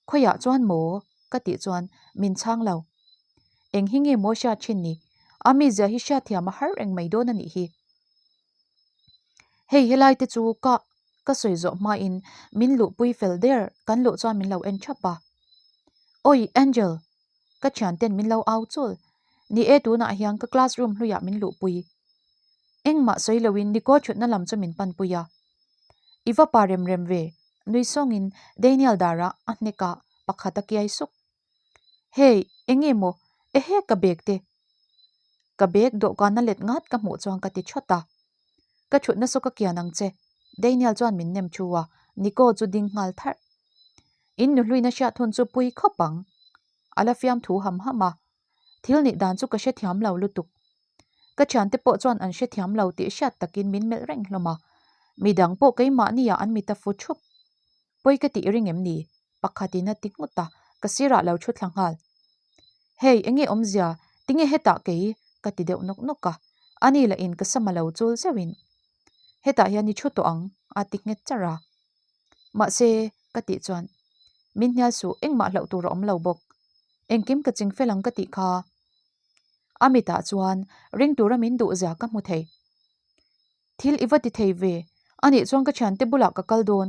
Khawiah chuan maw? Ka tih chuan min chhang lo. Eng hi nge maw hriat thin ni? A mizia hi hriatthiam a har reng mai dawn a nih hi. Hei helai te chu ka ka sawi zawh hmain min luhpui fel der kan luh chuan min lo en thap a. Awi Angel! Ka thianten min lo au chul. Ni e tunah hian ka classroom hluiah min luhpui. Engmah sawi loin Nico thutna lam chu min panpui a. I va pa rem rem ve, nui sawngin Daniel darah a hnek a, pakhat a kiai suk. Hey, enge maw? Ehe ka bag te. Ka bag dawhkana let ngat ka hmuh chuan ka ti thawt a. Ka thutna saw ka kian ang che, Daniel chuan min nem thu a, Nico chu ding nghal tharh. In nuhluina hriat hun chu pui khawp ang. A la fiam thu ham ham a. Thil nih dan chu ka hrethiam lo lutuk. Ka thiante pawh chuan an hrethiam lo tih hriat takin min melh reng hlawm a. Midang pawh keimahniah an mit a fu thup. Pawi ka tih ring em ni? Pakhatin a ti nghut a, ka sirah lo thu thla nghal. Hei, enge awmzia? Tinge hetah kei? ka ti deuh nawk nawk a. Ani lah in ka sama lo chul zeuhin, Hetah hian i thu tawh ang, a ti nghet charh a. Mahse, ka tih chuan, Min hnial suh, engmah hlauh tur a awm lo bawk. Engkim ka ching fel ang ka tih kha. A mitah chuan ring tura min duh zia ka hmu thei. Thil i va ti thei ve, anih chuan ka thiante bulah ka kal dawn.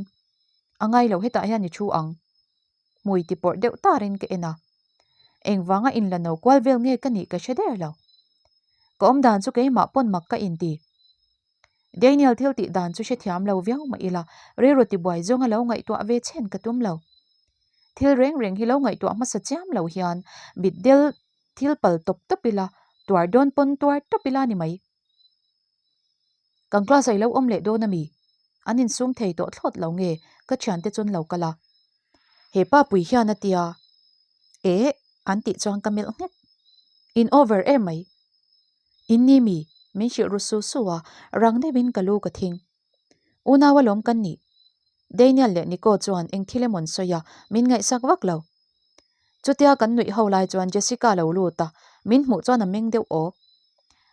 A ngai lo hetah hian i thu ang. Hmui ti pawrh deuh tarin ka en a. Engvanga inla no kual vel nge ka nih ka hre der lo. Ka awm dan chu keimah pawn mak ka inti. Daniel thil tih dan chu hrethiam lo viau mah ila, rilru tibuai zawnga lo ngaihtuah ve chhen ka tum lo. Thil reng reng hi lo ngaihtuah hmasa chiam lo hian mitdel thil pal tawp tawp ila, tuar dawn pawn tuar tawp ila ni mai. Kan class ah i lo awm leh dawn a mi? An insum thei tawh thlawt lo nge ka thiante chuan lo kal a. He pa pui hian a tia. Eh! An tih chuan ka melh nghek. In over em mai. In ni mi? Min hrilh ru su su a, rang deuhin ka lu ka thing. Unau alawm kan nih. Daniel leh Nico chuan eng thil emaw an sawi a, min ngaihsak vak lo. Chutia kan nuih ho lai chuan Jessica lo lut a, min hmuh chuan a meng deuh awk.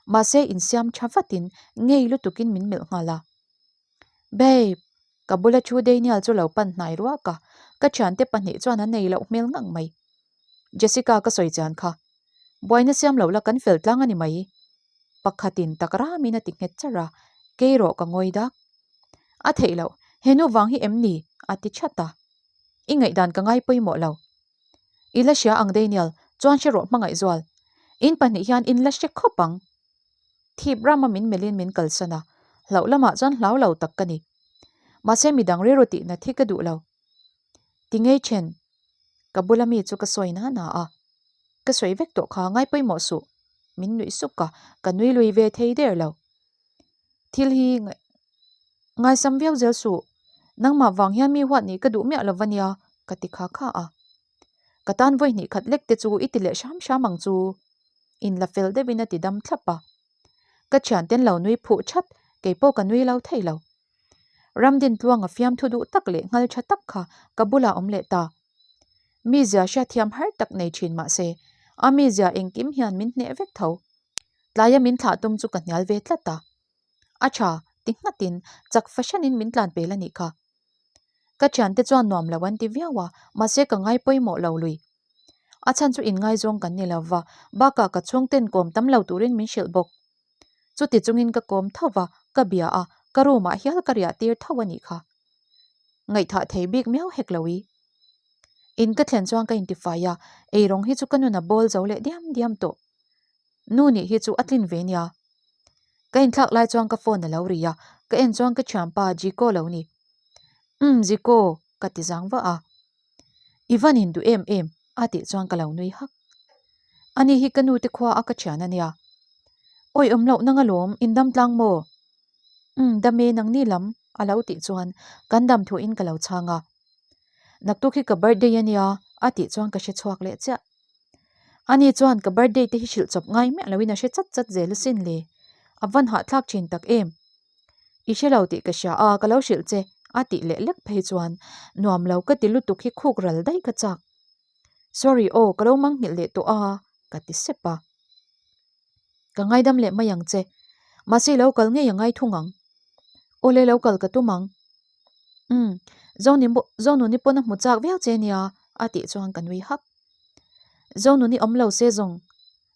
Mahse insiam tha vatin ngei lutukin min melh nghal a. Babe! Ka bula thu Daniel chu lo pan hnai ruak a, ka thiante pahnih chuan an nei loh hmel ngang mai. Jessica ka sawi chian kha. Buaina siam lo la kan fel tlang a ni mai. Pakhatin tak ramin a ti nghet charh a, kei rawh ka ngawi dak. A theih loh, He nu vang hi em ni? a ti chat a. I ngaihdan ka ngai pawimawh lo. I la hria ang Daniel, chuan hre rawh hmangaihzual. In pahnih hian in la hre khawp ang. Thip rama min melhin min kalsan a, hlauh lamah chuan hlau lo tak ka ni. Mahse midang rilru tihna thi ka duh lo. Ti ngei then, ka bula mi chu ka sawi na na a. Ka sawi vek tawh kha ngai pawimawh suh, min nuih suk a, ka nui lui ve thei der lo. Thil hi ngaisam viau zel suh, nangmah vang hian mi huat nih ka duh miah lo va nia, ka ti kha kha a. Ka tan vawi hnih khat lek te chu i ti leh hram hram ang chu, in la fel deuhin a ti dam thlap a. Ka thianten lo nui phuh that, kei pawh ka nui lo thei lo. Ramdin tluanga fiamthu duh tak leh nghal tha tak kha ka bulah awm leh ta. Mizia hriatthiam har tak nei thin mah se, a mizia engkim hian min hneh vek tho. Tlaia min thlah tum chu ka hnial ve tlat a. A tha, ti nghatin chak fahranin min tlan pel a nih kha. Ka thiante chuan nuam lo an ti viau a, mahse ka ngai pawimawh lo lui. A chhan chu inngaizawng kan ni lo va, bakah ka chhungten kawm tam lo turin min hrilh bawk. Chuti chungin ka kawm tho va, ka bia a, ka room ah hial ka riah tir tho a nih kha. Ngaihthah thei bik miau hek lo i. In ka thlen chuan ka intifai a, eirawng hi chu ka nun a bawl zo leh diam diam tawh. Nu nih hi chu a tlin ve nia. Ka inthlak lai chuan ka phone a lo ri a, ka en chuan ka thianpa Jiko lo ni. Umm Jiko, ka ti zang vah a. I van in duh em em, a tih chuan ka lo nui hak. Ani hi ka nu te khua a ka thian a nia. Awi awm loh nang alawm, in dam tlang maw? Umm dam e nangni lam, a lo tih chuan kan dam thuin ka lo chhang a. Naktuk hi ka birthday a nia, a tih chuan ka hre chhuak leh chiah. Ani chuan ka birthday te hi hrilh chawp ngai miah loin a hre chat chat zel asin le. A van hahthlak thin tak em. I hre lo tih ka hria a, ka lo hrilh che, a tih leh lek phei chuan nuam lo ka ti lutuk hi khuk ral daih ka chak. Sorry aw, ka lo mangnghilh leh tawh a, ka ti sep a. Ka ngaidam leh mai ang che. Mahse i lo kal ngei a ngai thung ang. Awle lo kal ka tum ang. Umm, Zoni Zonuni pawn a hmu chak viau che nia, a tih chuan ka nui hak. Zonuni awm lo se zawng,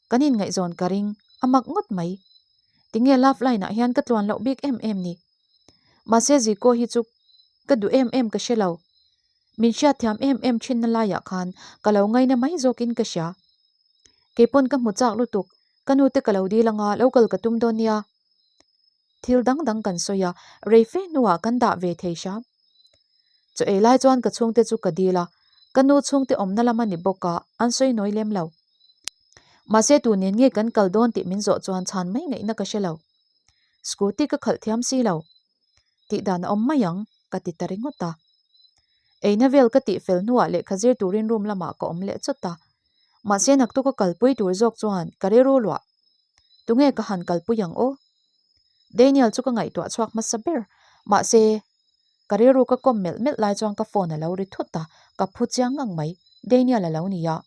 kan inngaihzawn ka ring, a mak ngawt mai. Tinge love line ah hian ka tluan loh bik em em ni. Mahse Ziko hi chu ka duh em em ka hre lo. Min hriatthiam em em thinna laiah khan ka lo ngaina mai zawkin ka hria. Keipawn ka hmu chak lutuk, ka nu te ka lo dil anga lo kal ka tum dawn nia. Thil dang dang kan sawi a, rei fe hnuah kan dah ve thei hram. Chaw ei lai chuan ka chhungte chu ka dil a, ka nu chhungte awmna lam a ni bawk a, an sawi nawi lem lo. Mahse tu nen nge kan kal dawn tih min zawh chuan chhan mai ngaihna ka hre lo. Scooty ka khalh thiam si lo. Tih dan a awm mai ang, ka ti ta ringawt a. Eina vel ka tih fel hnuah lehkha zir turin room lamah ka awm leh chawt a. Mahse naktuk a kalpui tur zawk chuan ka rilru luah. Tunge ka han kalpui ang aw? Daniel chu ka ngaihtuah chhuak hmasa ber. Mahse, ka rilru ka kawm melh melh lai chuan ka phone a lo ri thut a, ka phu chiang ngang mai. Daniel a lo ni a.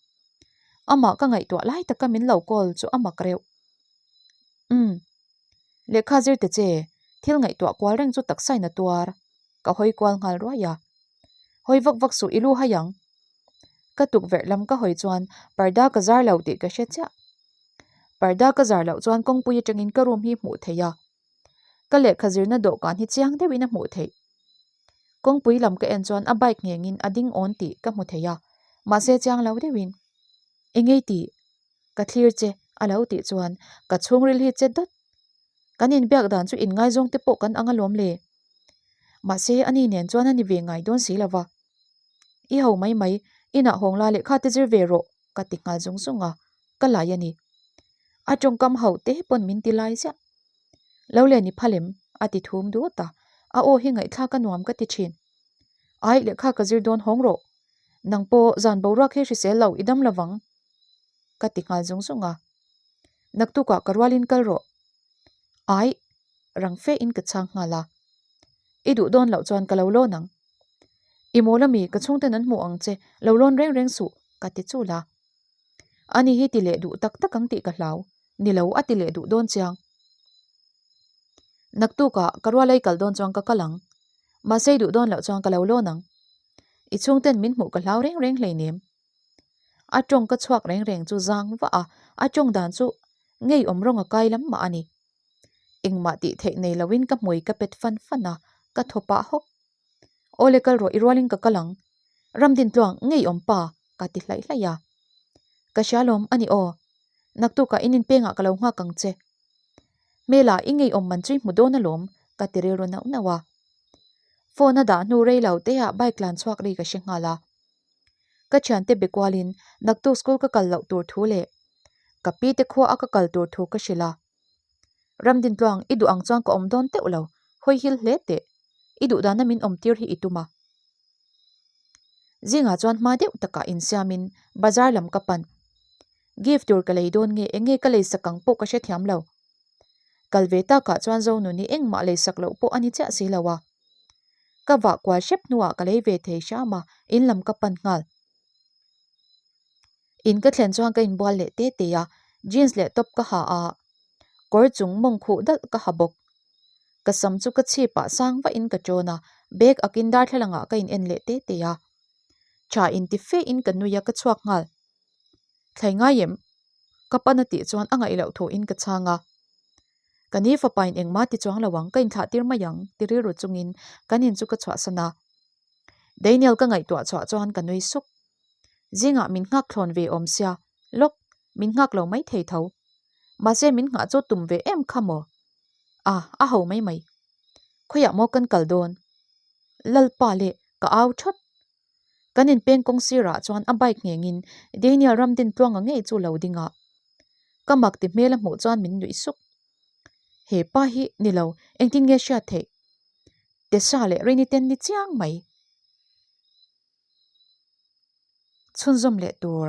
Amah ka ngaihtuah lai taka min lo call chu a mak reuh. Umm. Lehkha zir te che, thil ngaihtuah kual reng chu taksain a tuar. Ka hawi kual nghal ruai a. Hawi vak vak suh i lu hai ang. Ka tukverh lam ka hawi chuan parda ka zar lo tih ka hre chiah. Parda ka zar loh chuan kawngpui atangin ka room hi hmuh theih a. Ka lehkha zirna dawhkan hi chiang deuhin a hmuh theih. Kawngpui lam ka en chuan a bike nghengin a ding awn tih ka hmu thei a, mahse chiang lo deuhin. Engei tih? Ka thlir che a lo tih chuan ka chhungril hi che dawt. Kan inbiak dan chu inngaizawng te pawh kan ang alawm le. Mahse ani nen chuan a ni ve ngai dawn si lova. I ho mai mai, inah hawng la lehkha te zir ve rawh ka ti nghal zung zung a, ka lai a ni. A tawngkam ho te pawn min ti lai ziah. Lo len i phal em? a ti thum dut a, a aw hi ngaihthlak a nuam ka ti thin. Aih lehkha ka zir dawn hawng rawh. Nang pawh zan boruak hi hrisel lo i dam lovang. Ka ti nghal zung zung a. Naktukah ka rualin kal rawh. Aih, rang fe in ka chhang nghal a. I duh dawn loh chuan ka lo lawn ang. I mawl ami, ka chhungten an hmuh ang che, lo lawn reng reng suh, ka ti chul a. Ani hi ti leh duh tak tak ang tih ka hlau, ni lo a ti leh duh dawn chiang. Naktukah ka rualai kal dawn chuan ka kal ang. Mahse i duh dawn loh chuan ka lo lawn ang. I chhungten min hmuh ka hlau reng reng hleinem. A tawng ka chhuak reng reng chu zang vah a, a tawng dan chu ngeiawm rawng a kai lam mah a ni. Engmah tih theih nei loin ka hmui ka pet fan fan a, ka thaw pah hawk. Awle kal rawh i rualin ka kal ang. Ramdintluang ngei awm pa ka ti hlaih hlaih a. Ka hria lawm a ni aw. Naktukah in inpengah ka lo nghak ang che. Hmela i ngei awm man chu i hmu dawn alawm ka ti rilru nauh nauh a. Phone a dah hnu rei lo te ah bike tlan chhuak ri ka hre nghal a. Ka thiante be kualin naktuk school ka kal loh tur thu leh ka pi te khua a ka kal tur thu ka hrilh a. Ramdintluang i duh ang chuan ka awm dawn teuh lo, hawi hil hle teh. I duh dana min awm tir hi i tum a. Zingah chuan hma deuh takah insiamin bazar lam ka pan. Gift tur ka lei dawn nge eng nge ka lei sak ang pawh ka hrethiam lo. Kal ve takah chuan Zonuni engmah lei sak loh pawh a ni chiah si lo a. Ka vah kual hrep hnuah ka lei ve thei hram a, in lam ka pan nghal. In ka thlen chuan ka inbual leh te te a, jeans leh top ka ha a, kawr chung mawng khuh dalh ka ha bawk. Ka sam chu ka chhip ah sang vah in ka tawn a, bag ak in darthlalang ah ka in en leh te te a. Tha in ti fe in ka nui a ka chhuak nghal. Thlai ngai em? Ka pan a tih chuan a ngaih loh thu in ka chhang a. Ka ni fapa in engmah ti chuang lo ang, ka inthlah tir mai ang ti rilru chungin kan in chu ka chhuahsan a. Daniel ka ngaihtuah chhuah chuan ka nui suk. Zingah min nghak thlawn ve awm sia, lawk, min nghak lo mai thei tho. Mahse min nghah chu tum ve em kha maw? A, a ho mai mai. Khawiah maw kan kal dawn? Lalpa leh ka au thawt. Kan inpeng kawng sirah chuan a bike nghengin Daniel Ramdintluanga ngei chu lo ding a. Ka mak ti hmel a hmuh chuan min nuih suk. He pa hi ni lo, engtin nge hriat theih? Tessa leh Rini ten ni chiang mai. Chhunzawm leh tur.